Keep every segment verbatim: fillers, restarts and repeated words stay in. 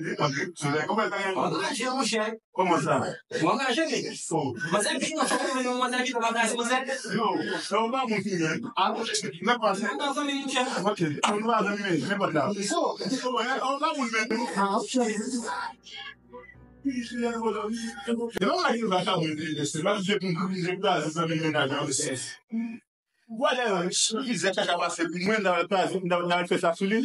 Anraje, monchè. Kòman sa? Mwen anraje, men. Manzè vin nan fòm, men manzè vin nan fòm, se manzè. Non, non, pa moun ki gen. Ah bon? Nan pase. Mwen pa zanmi, monchè. Ok. Mwen pa zanmi, men, men pa la. So, so, eh, on pa moun, men. Ah, ok. E pa la ki va ka mwen, se pa je pou je pa zanmi, men la, non, se. Whatever, ki zèk sa ka pase pou mwen, nan pa, nan, nan fè sa sou li.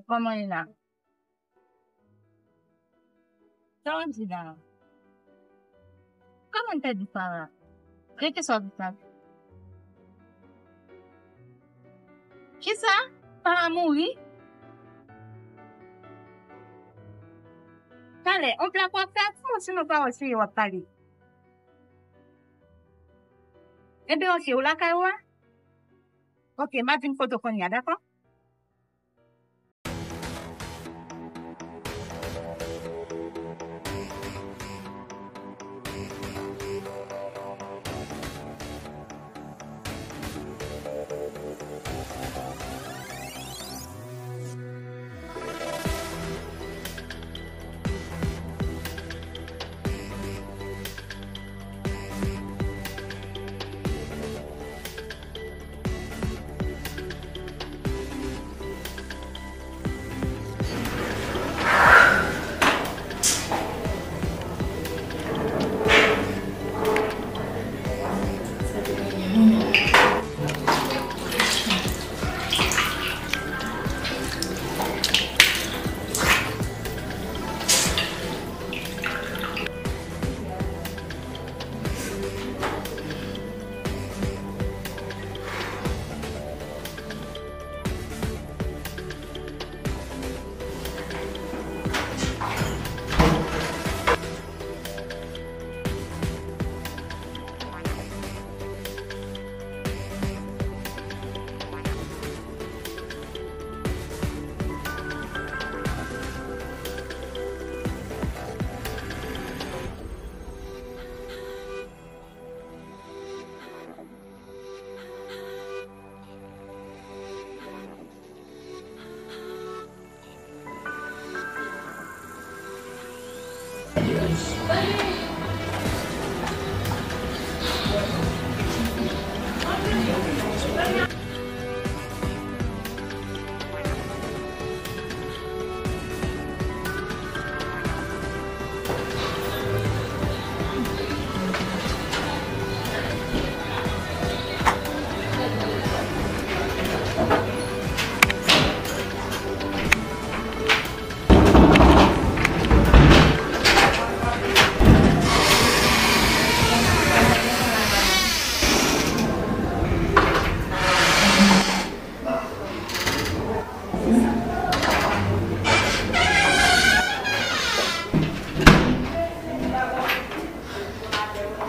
Kòman li la? Sa w ap di la? Kòman l pèdi Farah? Rete sou ap di sa. Kisa? Farah mouri? Talè, on blak w ap fè, sinon pa wè serye w ap pale. Enben, oke, ou lakay ou a? Oke, m ap vin kote w kounye a, dakò?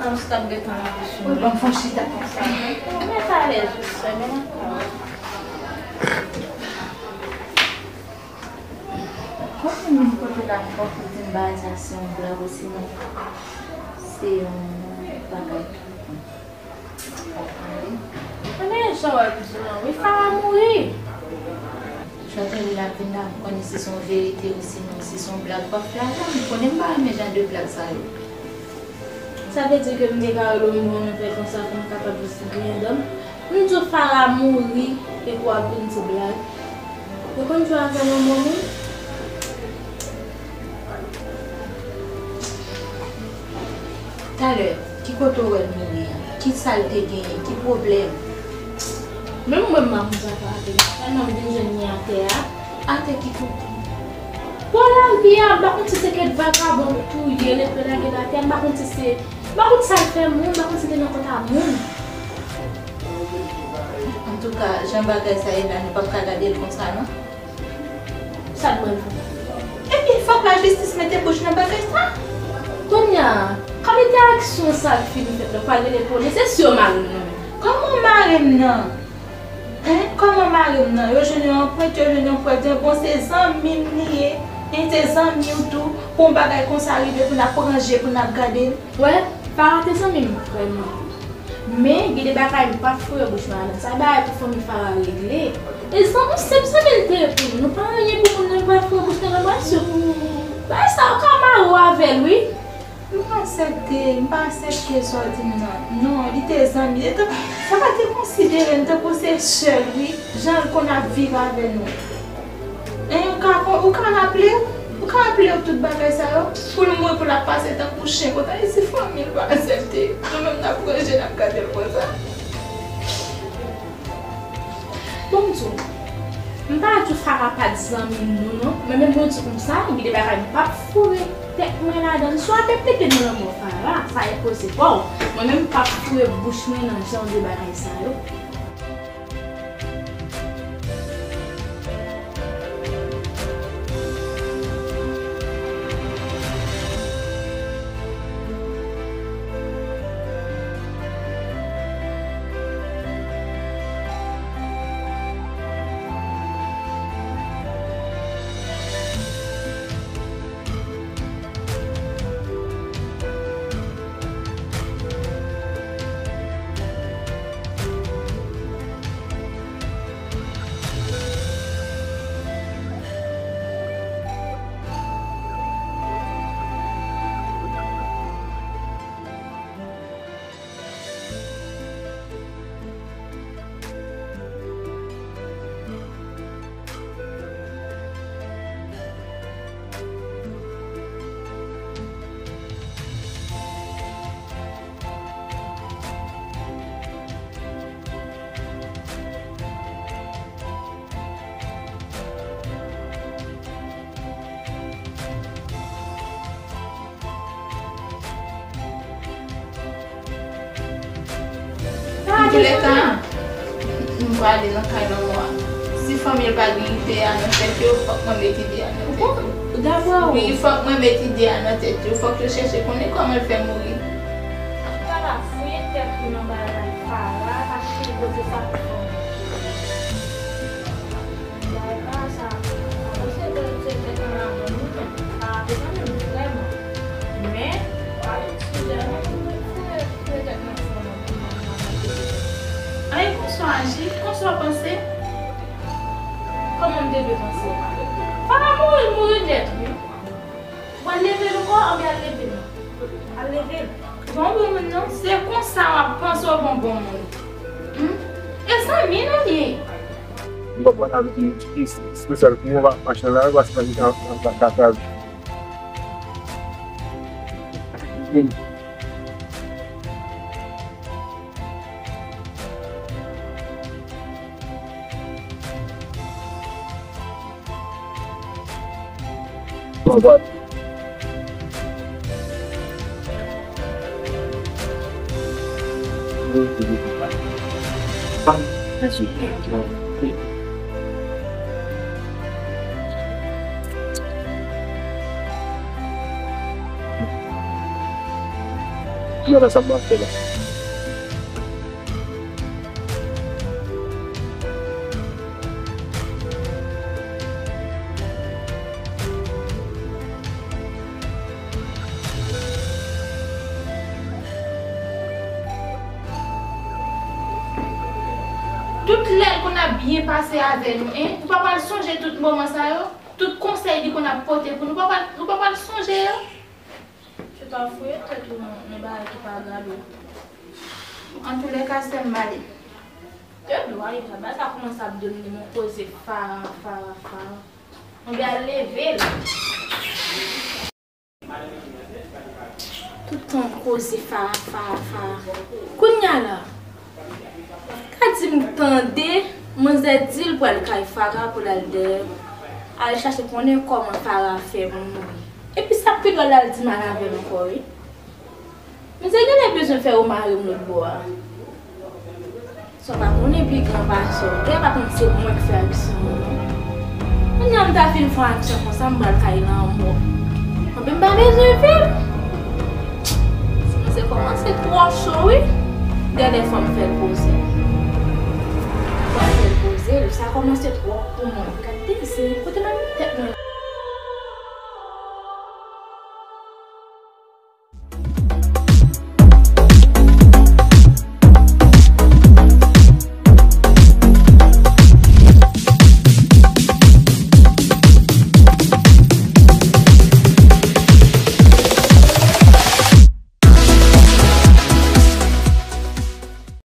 Nan, m sot ap gentan lave sou mwen. Ban m fè yon chita konsa. Mwen pa alèz wi, sè, men. Konbyen moun kote la ankò pou di m bagay sa se yon blag osinon se yon bagay tou. Anben, jan w ap di lan wi, Farah mouri. Chante li la vin la, m konnen si se yon verite osinon si se yon blag w ap fè a la, m konnen m pa renmen jan de blag sa yo. Sa vle di ke m te ka rele w, m bon nan fè konsa pou m kapab jis griyen dan m. M di w Farah mouri, epi w ap vin di blag. Yo konn jwe avè lanmò moun. Talè, ki kote w wè l mouri an? Ki sa l te genyen? Ki pwoblèm? Menm mwen, m pa konn sa k ap avè m. Tèlman m vin jwenn li atè a. Atè ki kote? Bò lari a, m pa konn si se kèk vakabon touye l epi lage l atè a, m pa konn si se, m pa konn sa l fè moun, m pa konn si l te nan kont a moun. Antouka, jan bagay sa ye la, nou p ap ka gade l konsa, non. Sa l pral fè? Ebyen, Fòk lajistis mete bouch nan bagay sa. Kounye a, kalite aksyon sa k fin fèt la, pral rele polis, e si yo mare m nan men? Kòman mare m nan? Hein? Kòman mare m nan? Yo jwenn yon anprent, yo jwenn yon prèv. Bon, se zanmi m li ye. Hein, se zanmi w tou. Pou yon bagay konsa rive, pou n ap ranje, pou n ap gade l. Wè, Farah te zanmi m vrèman. Men, gen de bagay m p ap foure bouch mwen ladan. Sa bagay pou fanmi Farah regle. E zan-, yon senp zanmi l te ye pou nou. Nou pa anyen pou moun nan, nou pral foure bouch nan relasyon. Bagay sa yo ka mare w avè l, wi. M pa aksepte, m pa aksepte sa w di m nan. Non, li te zanmi. E tan, Farah te konsidere m tankou se sè l, wi. Jan l konn ap viv avè nou. Hein, ou ka, ou ka raple w? Ou ka raple w tout bagay sa yo? Pou l mouri, pou l ap pase tankou chen konsa, e si fanmi l pa aksepte? Nou menm n ap ranje, n ap gade l konsa. Bon, m di w, m pa di w Farah pa t zanmi m, non, non. Men menm mwen di w konsa, gen de bagay m p ap foure tèt mwen ladan l. Si w ap pete nan lanmò Farah, sa e koze pa w. Mwen menm, m p ap foure bouch mwen nan jan de bagay sa yo. Antoulèka, m prale nan kay lanmò a. Si fanmi l pa gen ide a nan tèt yo, fòk mwen met ide a nan tèt yo. Wi, fòk mwen met ide a nan tèt yo. Fòk yo chèche konnen kòman l fè mouri. Ou ta la fouye tèt ou nan bagay Farah, pa kite l poze sa pou fanmi. Bagay pa sa, pa panse ke se tèt mwen ladan nou, men pa apre zanmi m vrèman. Men, pa yon sijè non pou mwen foure, foure tèt nan fon nan pou mwen, mwen, mwen, mwen. Anyen konswa aji, konswa panse, kòman m te dwe panse? Fara mouri, mouri nèt, wi. Ou al leve l ankò, anben al leve l. Al leve l. Bon, bon moun nan, se konsa w ap panse w bon, bon moun. Hmm? E zanmi nou ye. M konprann avèk yon ti espesyal pou mwen, machin la, paske li ka, ka, ka, ka. Gade sa m ap fè la. Tout lè l konn ap byen pase avè nou, en, ou pa pral sonje tout moman sa yo? Tout konsèy li konn ap pote pou nou, ou pa pral, ou pa pral sonje yo? Chita fouye tèt ou nan, nan bagay ki pa gad ou. Antoulèka, sè m, m ale. Te dwa, e pa bagay sa kòmanse ap domine mwen, koze Fara, Fara, Fara. Anben al leve l. Tout tan koze Fara, Fara, Fara. Kounye a la, ka di m tande manzè di l pral kay Fara pou l al dèyè, al chache konnen kòman Fara fè mouri. Epi sa pi dwòl la, l di m al avè l ankò, wi. Manzè genlè bezwen fè yo mare m lòt bò a. Sa w pa konnen pi gran pase w. Genlè pa konn se mwen k fè aksyon an, non. Kounya m ta fin fè aksyon konsa, m pral kay lanmò. Anben m pa bezwen viv. Kòmanse kòmanse twò cho wi. Gade fò m fè l poze. Fò m fè l poze, sa kòmanse twò pou mwen. Gade se kote m ap